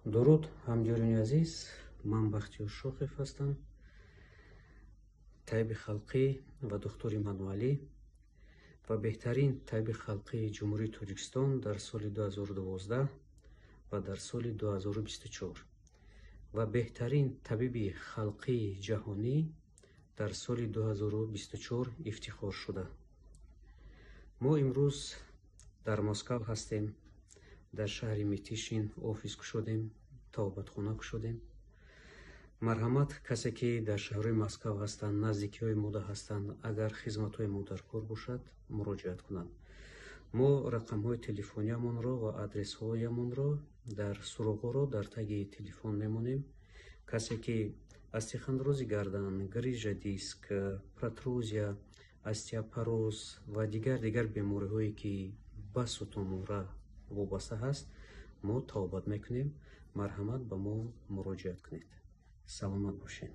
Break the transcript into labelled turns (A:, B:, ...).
A: Дуруд, ҳамдиёрони азиз. Ман Бахтиёр Шохев ҳастам, табиби халқӣ ва духтури мануалӣ ва беҳтарин табиби халқии Ҷумҳурии Тоҷикистон дар соли 2012 ва дар соли 2024 ва беҳтарин табиби халқии ҷаҳонӣ дар соли 2024 ифтихор шуда. Мо имрӯз дар Москав ҳастем, дар шаҳри Митишин офис кушодем, табобатхона кушодем. Марҳамат, касе ки дар шаҳрҳои Москав ҳастанд, наздикиҳои мода ҳастанд, агар хизматҳои мо дар кор бошад, муроҷиат кунанд. Мо рақамҳои телефониямонро ва адресҳоямонро дар суроғҳоро дар таги телефон мемонем. Касе ки остеохондрози гардан, грыжа диск, протрузия, остеопороз ва дигар бемориҳое, ки ба сутунмӯҳра вобаста ҳаст, мо табобат мекунем. Марҳамат, ба мо муроҷиат кунед. Саломат бошед.